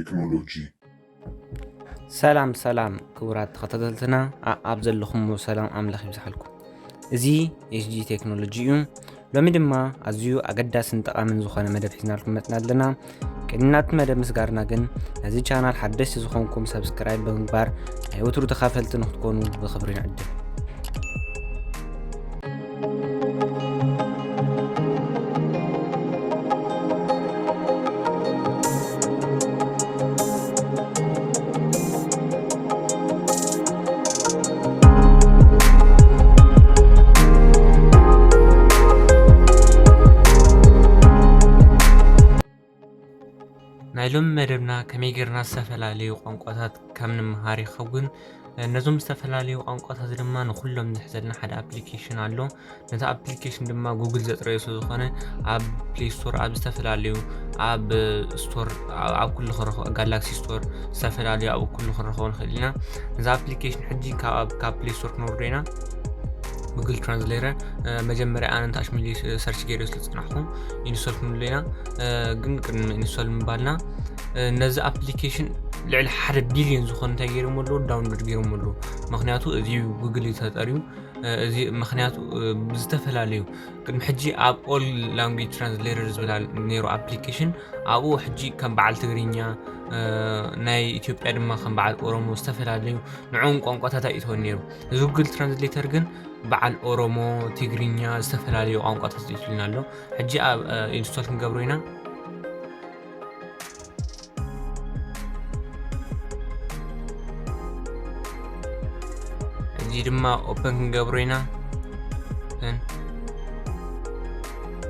ቴክኖሎጂ። ሰላም ሰላም ክቡራት ተኸታተልትና፣ ኣ-፣ ኣብ ዘለኹምዎ ሰላም ኣምላኽ ይብዝሓልኩም። እዚ ኤስጂ ቴክኖሎጂ እዩ። ሎሚ ድማ ኣዝዩ ኣገዳስን ጠቓምን ዝኾነ መደብ ሒዝናልኩም መጽና ኣለና። ቅድሚ ናብቲ መደብ ምስጋርና ግን፣ ነዚ ቻናል ሓደስቲ ዝኾንኩም ሰብስክራይብ ብምግባር ናይ ወትሩ ተኻፈልቲ ንክትኮኑ ብኽብሪ ንዕድም። ናይ ሎሚ መደብና ከመይ ጌርና ዝተፈላለዩ ቋንቋታት ከም ንምሃር ይኸውን። ነዞም ዝተፈላለዩ ቋንቋታት ድማ ንኹሎም ዝሕዘልና ሓደ ኣፕሊኬሽን ኣሎ። ነቲ ኣፕሊኬሽን ድማ ጉግል ዘጥረዮ ስለ ዝኾነ፣ ኣብ ፕሌይ ስቶር፣ ኣብ ዝተፈላለዩ፣ ኣብ ስቶር፣ ኣብ፣ ኣብ ኩሉ ክንረኽቦ፣ ጋላክሲ ስቶር፣ ዝተፈላለዩ ኣብ ኩሉ ክንረኽቦ ንኽእል ኢና። ነዚ ኣፕሊኬሽን ሕጂ ካብ፣ ካብ ፕሌይ ስቶር ክነውርዶ ኢና። ጉግል ትራንስሌተር፣ እ፣ መጀመርያ ኣነ እንታሽ ሚሊ ሰርች ገይረ ስለ ዝጸናሕኩ ኢንስቶል ክንብሎ ኢና። እ፣ ግን ቅድሚ ኢንስቶል ምባልና፣ እ፣ ነዚ ኣፕሊኬሽን ልዕሊ ሓደ ቢልዮን ዝኾኑ እንታይ ገይሮም ኣለዉ? ዳውንሎድ ገይሮም ኣለዉ። ምኽንያቱ እዚ ጉግል እዩ ተጠርዩ። እ፣ እዚ ምኽንያቱ፣ እ፣ ብዝተፈላለዩ ቅድሚ ሕጂ ኣብ ኦል ላንጉጅ ትራንስሌተር ዝብል ነይሩ ኣፕሊኬሽን፣ ኣብኡ ሕጂ ከም በዓል ትግርኛ፣ እ፣ ናይ ኢትዮጵያ ድማ ከም በዓል ኦሮሞ ዝተፈላለዩ ንዕኦም ቋንቋታት ኣይእተወን ነይሩ። እዚ ጉግል ትራንስሌተር ግን በዓል ኦሮሞ፣ ትግርኛ፣ ዝተፈላለዩ ቋንቋታት ይእትውልና ኣሎ። ሕጂ ኣብ፣ እ፣ ኢንስቶል ክንገብሮ ኢና። ሕጂ ድማ ኦፐን ክንገብሮ ኢና። ኦፐን።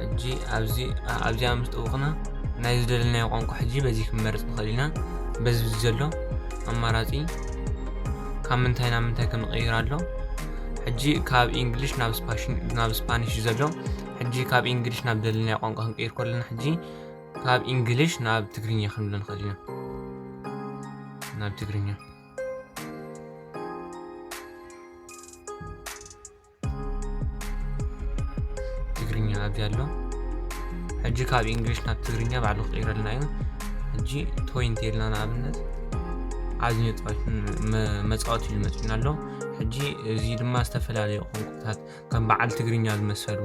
ሕጂ ኣብዚ፣ ኣብዚኣ ምስ ጠውቕና ናይ ዝደለናዮ ቋንቋ ሕጂ በዚ ክንመርጽ ንኽእል ኢና። በዚ ዘሎ ኣማራጺ ካብ ምንታይ ናብ ምንታይ ከም ንቕይር ኣሎ። ሕጂ ካብ ኢንግሊሽ ናብ ስፓሽን-፣ ናብ ስፓኒሽ እዩ ዘሎ። ሕጂ ካብ ኢንግሊሽ ናብ ደለናዮ ቋንቋ ክንቅይር ከለና፣ ሕጂ ካብ ኢንግሊሽ ናብ ትግርኛ ክንብሎ ንኽእል ኢና። ናብ ትግርኛ። ትግርኛ ኣብዚ ኣሎ። ሕጂ ካብ ኢንግሊሽ ናብ ትግርኛ ባዕሉ ክቕይረልና እዩ። ሕጂ ቶይንት የልና ንኣብነት ኣብዚ መጻወቲ፣ መ-፣ መጻወቲ ኢሉ መጺኡና ኣሎ። ሕጂ እዚ ድማ ዝተፈላለዩ ቋንቋታት ከም በዓል ትግርኛ ዝመሰሉ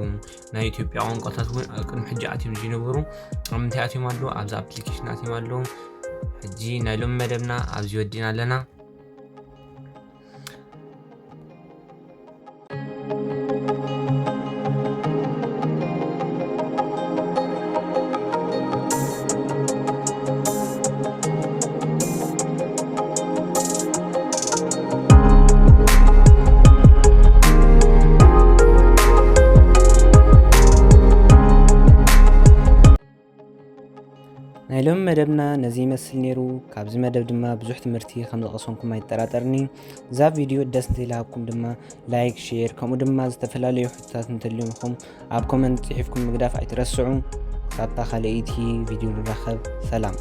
ናይ ኢትዮጵያ ቋንቋታት እውን ኣብ ቅድሚ ሕጂ ኣትዮም ዘይነበሩ ኣብ ምንታይ ኣትዮም ኣለዉ? ኣብዚ ኣፕሊኬሽን ኣትዮም ኣለዉ። ሕጂ ናይ ሎሚ መደብና ኣብዚ ወዲእና ኣለና። ናይ ሎሚ መደብና ነዚ ይመስል ነይሩ። ካብዚ መደብ ድማ ብዙሕ ትምህርቲ ከም ዝቐሰምኩም ኣይጠራጠርኒ። እዛ ቪድዮ ደስ እንተኢላኩም ድማ ላይክ፣ ሼር፣ ከምኡ ድማ ዝተፈላለዩ ሕቶታት እንተልዩምኹም ኣብ ኮመንት ጽሒፍኩም ምግዳፍ ኣይትረስዑ። ክሳብታ ካልኣይቲ ቪድዮ ንራኸብ። ሰላም።